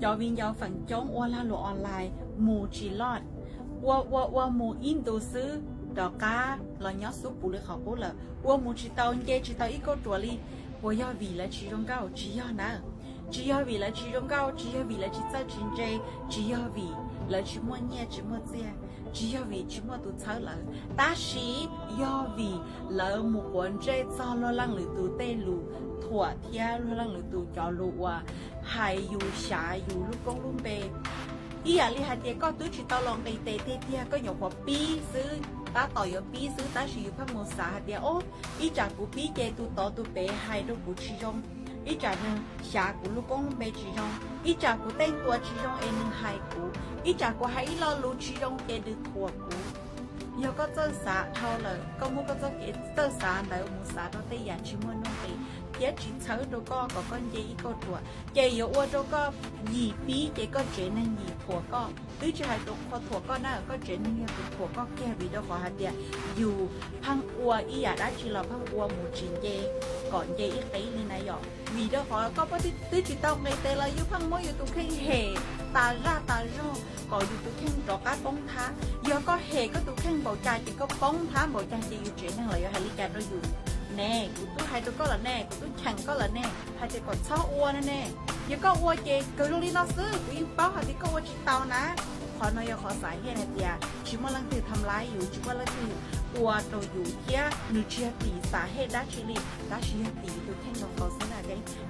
Cov viv ncaus feem coob ua lag luam online mus tsis loj, ua ua ua mus ib ntus xwb rov qab los nyob xub puv li qhov qub lawm, ua mus tsis tau nce tsis tau ib kauj ruam li. Puas yog vim lawv tsis zoo nkauj? Tsis yog na. Tsis yog vim lawv tsis zoo nkauj, tsis yog vim lawv tsis txawj tsis ntse, tsis yog vim lawv tsis muaj nyiaj tsis muaj txiaj, tsis yog vim tsis muaj tus txhawb lawv, tab sis yog vim lawv mus quav ntsej txog luag leej lwm tus tej lus thuam thiab luag leej lwm tus cov lus uas hais yus xyav yus lub koob lub npe. Ib yam li hais tias koj twb tsis tau los nqis tes tiag tiag, koj nyuam qhuav pib xwb, tab tom yuav pib xwb, tab sis yus pheej mus xav hais tias, o, ib tsam kuv pib ces tus tod tus pem hais rau kuv tsis zoo, ib tsam nws xyav kuv lub koob lub npe tsis zoo, ib tsam kuv teej tua tsis zoo es nws hais kuv, ib tsam kuv hais ib lo lus tsis zoo ces nws thuam kuv. Yog koj txawj xav dhau lawm, koj muab koj txoj kev txawj xav ntawd mus xav rau tej yam tsis muaj nuj nqis thiab tsis txhawb rau koj kom koj nce ib kauj ruam, ces yuav ua rau koj yim pib ces koj tsev neeg yim thuam koj. Twb tsis hais tus qhua thuam koj na, koj tsev neeg yog tus thuam koj kiag, vim rau qhov hais tias yus pheej ua ib yam dab tsi los pheej ua mus tsis nce kom nce ib qib li na yom. Vim rau qhov koj twb tsis tau nqis tes los yus pheej muab yus tus kheej hem tas zaj tas zog kom yus tus kheej rov qab poob thab. Yog koj hem koj tus kheej npaum cas ces koj poob thab npaum cas, ces yus tsev neeg los yuav hais li cas rau yus ne? Kuv twb hais rau koj lawm ne, kuv twb cheem koj lawm ne, hais tias kom txhob ua no ne. Yog koj ua ces kawg zoo li no xwb, kuv yeej paub hais tias koj ua tsis tau na. Qhov no yog qhov xav hej hais tias tsis muaj leej twg tham laiv yus, tsis muaj leej twg ua rau yus thiab nws tsis yog tim xav hej dab tsi li, tab sis yog tim yus tus kheej nkaus nkaus xwb na.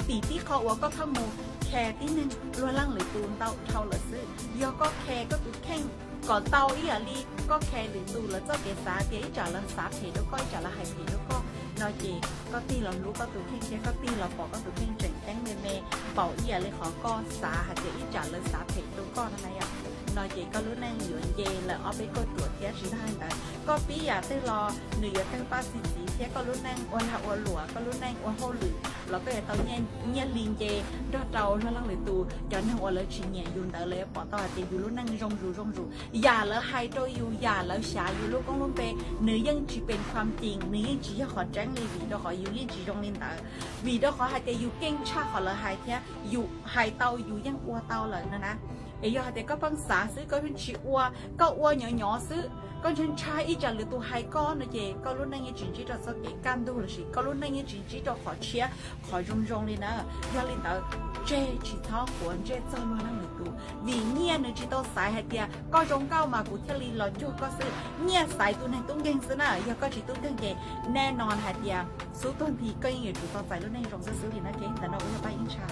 Tim tib qho uas koj pheej mus khe tib neeg luag leej lwm tus ntau dhau lawm xwb. Yog koj khe koj tus kheej kom tau ib yam li koj khe lwm tus lawv txoj kev xav tias ib tsam lawv xav phem rau koj, ib tsam lawv hais phem rau koj no ces koj tig los hlub koj tus kheej thiab koj tig los pom koj tus kheej tseem ceeb me me npaum ib yam li qhov koj xav hais tias ib tsam lawv xav phem rau koj no na yom. No ces koj lub neej yuav nce lawm ob peb kauj ruam thiab. Tsis tas li ntawd, koj pib yam twg los nws yuav tawg paj txi txiv thiab koj lub neej ua lag ua luam, koj lub neej ua hauj lwm los koj yuav tau nyiaj hli nce nrog rau luag leej lwm tus. Cov neeg uas lawv tsis nyiam yus ntawd lawv yuav pom tau hais tias yus lub neej zoo zus zoo zus. Yam lawv hais rau yus, yam lawv xyav yus lub koob lub npe, nws yeej tsis pes kham cim, nws yeej tsis yog qhov tseeb li, vim rau qhov yus yeej tsis zoo li ntawd. Vim rau qhov hais tias yus keej tshaj qhov lawv hais thiab yus hais tau yus yeej ua tau lawm no na. Es yog hais tias koj pheej xav xwb koj pheej tsis ua, koj ua nyov nyov xwb, koj ntshai ntshai ib tsam lwm tus hais koj no ces koj lub neej yeej tsis ntsib rau txoj kev kaj ntug lossis koj lub neej yeej tsis ntsib rau qhov tshiab qhov zoo zoo li na. Yog li ntawd, tseg tsis txhob quav ntsej txog luag leej lwm tus, vim nyiaj nws tsis tau xaiv hais tias koj zoo nkauj mas kuv thiaj li los cuag koj xwb. Nyiaj xaiv tus neeg tub nkeeg xwb na, yog koj tsis tub nkeeg ces nej no hais tias xub tuag nthi koj yeej yuav tsum tau txais lub neej zoo xwb xwb li na. Ces ntawm no kuv yog Paj Yeeb Ntsha.